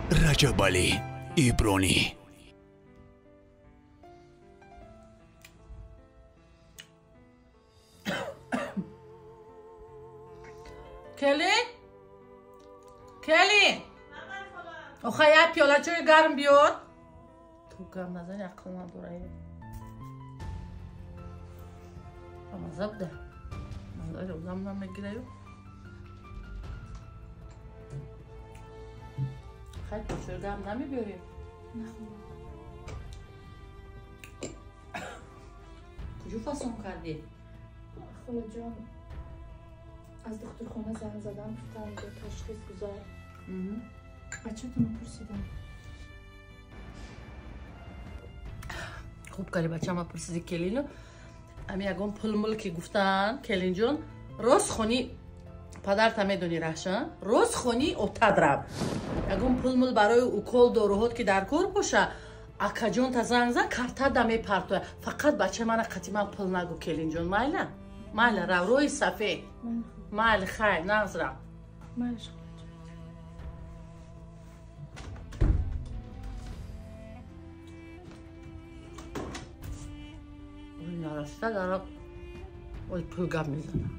Раҷабалӣ Ибронӣ. Келин? Келин? Охай як пиёла чойи гарм биёр. Ту гарм назани, ақл надора. Маза буда. Маза одам намегираю. Хай, чойи гарм намебиёрем? Куҷо фасон кардӣ? Холаҷон, аз духтурхона занг задам, гуфтам бо ташхис гузар. Бачатонро пурсидам. Хуб карди, бачама пурсиди, келину. Ами ягон пулмул ки гуфтан, келинҷон, рост хони падарта медони раша, рост хони отад рав. Ягон пулмул барои укол доруҳот ки дар кор боша, акаҷонта занг зан, картада мепартоя. Фақат бача мана қатиман пул нагу, келинҷон, майла? Майла, рав, роҳи сафед. Майли, хайр, нағз рав. Нарасида дара ой пул гап мезанад.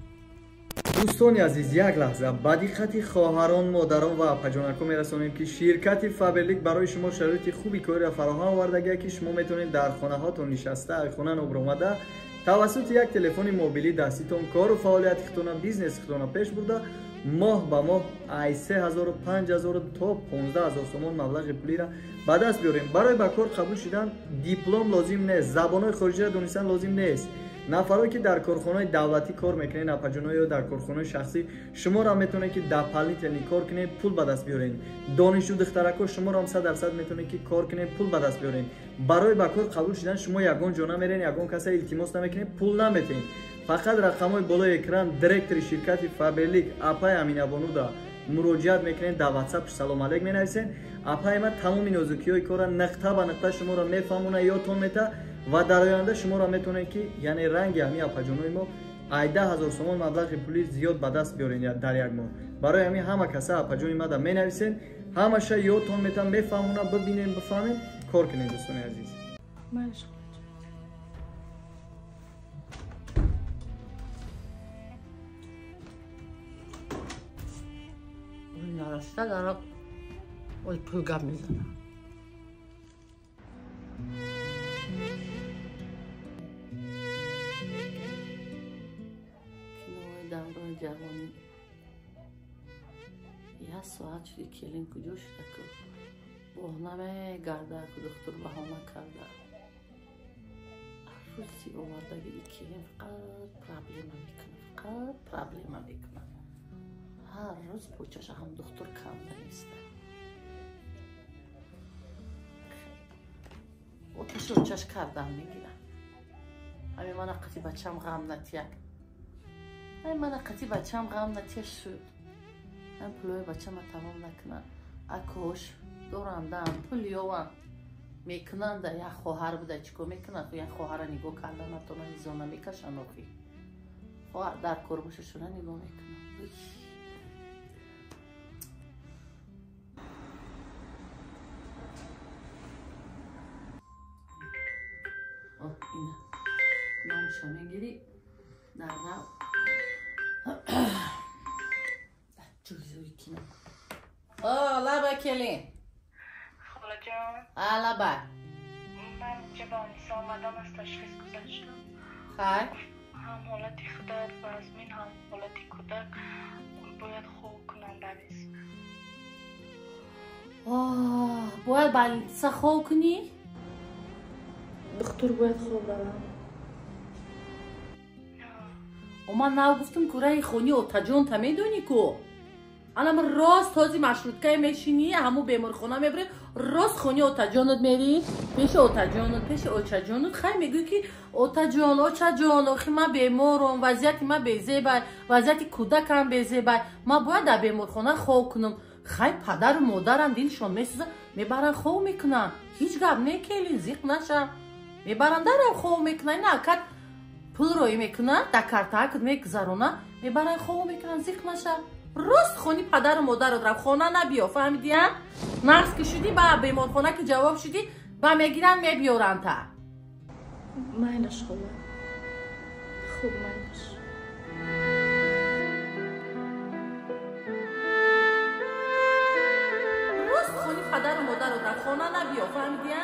Дӯстони азиз, як лаҳза ба диққати хоҳарон, модарон ва апаҷонакҳо мерасонем, ки ширкати Фаберлик барои шумо шароити хуби кориро фароҳам овардагия, ки шумо метавонед дар хонаҳотон нишаста, айхона нобуромада, тавассути як телефони мобилии даститон кору фаъолияти худтона, бизнеси худтона пеш бурда, моҳ ба моҳ ай 3000, 5000 то 15 000 сомон маблағи пулиро ба даст биёрем. Барои ба кор қабул шудан диплом лозим нест, забонҳои хориҷиро донистан лозим нест. Нафарое ки дар корхонаи давлатӣ кор мекунед, апаҷоно, ё дар корхонаи шахсӣ, шуморо метавонед, ки дополнительный кор кунед, пул ба даст биёред. Донишҷӯ духтаракҳо, шуморо 100% метавонед, ки кор кунед, пул ба даст биёред. Барои ба кор қабул шудан шумо ягон ҷо намерен, ягон каса илтимос намекунед, пул наметиҳед. Фақат рақамҳои болои экран директори ширкати Фаберлик апай Аминабонуда муроҷиат мекунед, дар ватсап салом алейк менависед. Апай ма тамоми нозукиҳои корра нуқта ба нуқта шуморо мефаҳмона, ёдтон мета ва дар оянда шуморо метавонед, ки яъне ранги ҳамин апаҷонои мо ай 10 000 сомон маблағи пули зиёд ба даст биёред дар як моҳ. Барои ҳамин ҳама каса апаҷони мада менависед, ҳамаша ёдтон мета, мефаҳмона, бибинед, бифаҳмед, кор кунед, дӯстони азиз. Нарасида дара ой пул гап мезанад. Кинои даврои ҷавонӣ. Як соат шуди, келин куҷо шуда ку? Боҳна мегарда ку, духтур баҳона карда. Рӯзи овардаги келин фақат проблема мекунад, фақат проблема мекунад. Ҳар рӯз почаша ҳам духтур канда неста. Оташи очаш кардан мегирам. Ҳамин мана қати бачам ғам натия. Ҳамин мана қати бачам ғам натия шуд. Ҳамин пулои бачама тамом накунад. Акош дорандаам, пул ёвам. Мекунанда, як хоҳар буда, чӣ кор мекунад? Як хоҳара нигоҳ карда натона, низона мекашанд охи. Хоҳар дар кор боша, шуна нигоҳ мекунад. Ина номша мегирӣ, дар рав ҷӯзӯи кино. О, лаба, келин. Холаҷон. А, лаба. Ман инҷа ба Ониса омадам, аз ташхис гузаштам. Хай. Ҳам ҳолати худат вазмин, ҳам ҳолати кӯдак, бояд хоб кунам барис. Бояд больница хоб кунӣ? Духтур бояд хоб равам. Ман нав гуфтам, ку раҳи хони отаҷонта медонӣ ку? Анам рост ҳози маршруткае мешинӣ, ҳамун беморхона мебарӣ, рост хони отаҷонот мерӣ, пеши отаҷонот, пеши очаҷонот. Хай, мегӯӣ, ки отаҷон, очаҷон, охи ман беморам, вазъияти ман безебай, вазъияти кӯдакам безебай, ман бояд дар беморхона хоб кунам. Хай, падару модарам дилшон месӯзад, мебаранд, хоб мекунанд. Ҳеҷ гап не, келин, зиқ наша. Мебаранд, дарам хоб мекунанд. Ина акат пул роӣ мекунанд, дар картаакат мегузаронанд, мебаранд, хоб мекунанд, зиқ наша. Рост хони падару модарот рафт, хона набиё, фаҳмидӣ? Нағз ки шудӣ, ба беморхона ки ҷавоб шудӣ, ба мегиранд мебиёранд та. Майлаш хола. Хуб майлаш. Рост хони падару модарот рафт, хона набиё, фаҳмидӣ?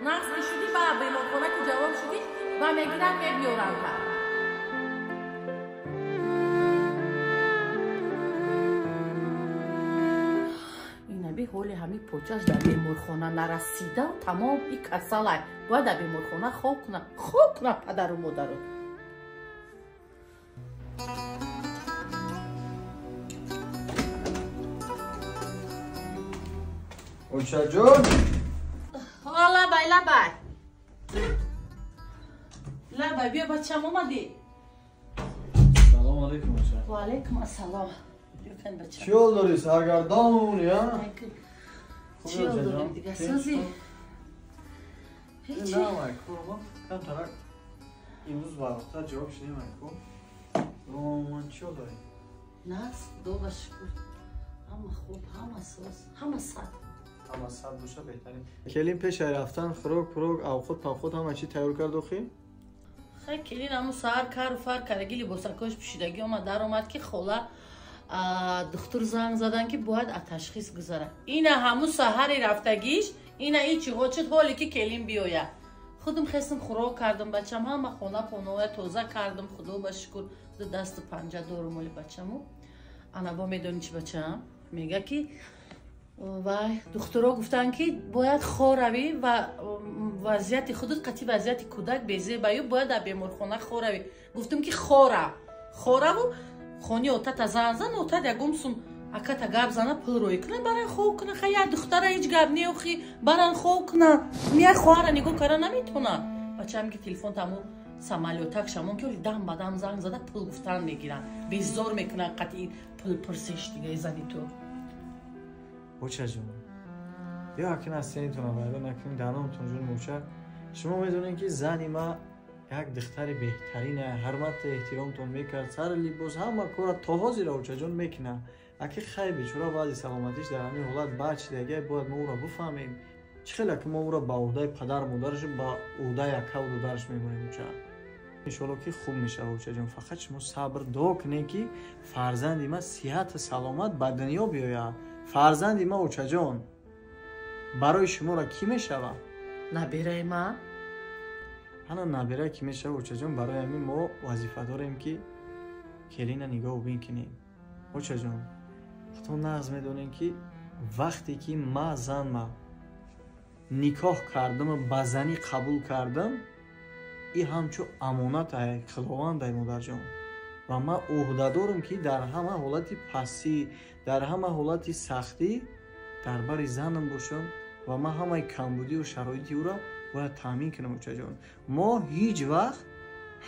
Нағз ки шудӣ, ба беморхона ки ҷавоб шудӣ, ба мегиранд мебиёранд та. Ҳоли ҳамин почаш дар беморхона нарасида, тамом и касалай. Бояд дар беморхона хоб кунам. Хоб кунам падару модару. Очаҷон? Ҳа, лабай, лабай. Лабай, биё бачам, омадӣ? Салом алейкум, оча. Ва алейкум ассалом. Чӣ ҳол дорӣ, саргардон, я? Чӣ ҳол дорем дига, сӯзи? Ҳечи. На, майку, ма камтарак имрӯз барвақттар ҷавоб шудем, майку. Ман чӣ ҳол дорӣ? Нас, худо ба шукр. Ҳама хуб, ҳама соз, ҳама сад. Ҳама сад боша беҳтарин. Келин пешай рафтан хӯрок, пурок, авқот, павқот ҳама чӣ тайёр кард охи? Хай, келин ҳамун саҳар кару фар кардаги либосакош пӯшидагӣ омад, даромад ки хола духтур занг задан ки бояд ташхис гузарад. Ина ҳамун саҳари рафтагиш, ина ичи ҳочид ҳоле ки келин биёяд. Худам хестам хӯрок кардам бачам, ҳама хона поноя тоза кардам, худо ба шукр, ду дасту панҷа дорум оли бачаму. Ана бо медонӣ чи бачам? Мега ки вай духтуро гуфтанд ки бояд хоравӣ ва вазъияти худат қатъи вазъияти кӯдак безебаю, бояд дар беморхона хоравӣ. Гуфтам ки хора. Хораву хони отата зан зан, отат ягон сум аката гап зана пул рӯй кунад, баран хоб кунад. Хай, як духтара ҳеҷ гап неохи, баран хоб кунад. Як хоҳара нигоҳ кара наметонад. Бачаам ки телефон таму самолётак шамон ки оли дам ба дам занг зада пул гуфтан мегиранд. Безор мекунанд қатъи пул пурсиш дига зани ту. Очаҷон, биё акин аз сенитона вайрон накунем, даромтон ҷон моча. Шумо медонед ки зани ма як духтари беҳтарина, ҳурмату эҳтиромтон мекард, сари либос ҳама кора то ҳозира очаҷон мекунад. Аки хай бечора вазъи саломатиш дар ҳамин ҳолат баъд чидагия, бояд мо ӯро бифаҳмем. Чӣ хеле ки мо ӯро ба ӯҳдаи падару модараш, ба ӯҳдаи акаву додараш мемонем оча. Иншоалло ки хуб мешавад очаҷон, фақат шумо сабр дуо кунед ки фарзанди ма сиҳату саломат ба дунё биёяд. Фарзанди ма очаҷон барои шуморо кӣ мешавад? Набираи ма? Ҳана набира кӣ мешавад очаҷон, барои ҳамин мо вазифа дорем ки келина нигоҳубин кунем. Очаҷон, худтон нағз медонем ки вақте ки ма занма никоҳ кардаму ба занӣ қабул кардам, и ҳамчун амонат ай худованд ай модарҷон. Ва ман ӯҳдадорам ки дар ҳама ҳолати пастӣ, дар ҳама ҳолати сахтӣ дар бари занам бошам ва ман ҳамаи камбудию шароити ӯро бояд таъмин кунам очаҷон. Мо ҳеҷ вақт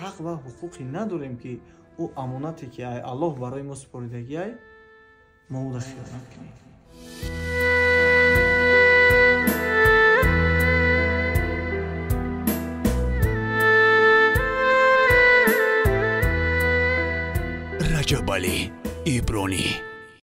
ҳақ ва ҳуқуқе надорем ки ӯ амонате ки ай Аллоҳ барои мо супоридагӣ ай, мо ӯро хиёнат кунем. Раҷабалӣ Ибронӣ.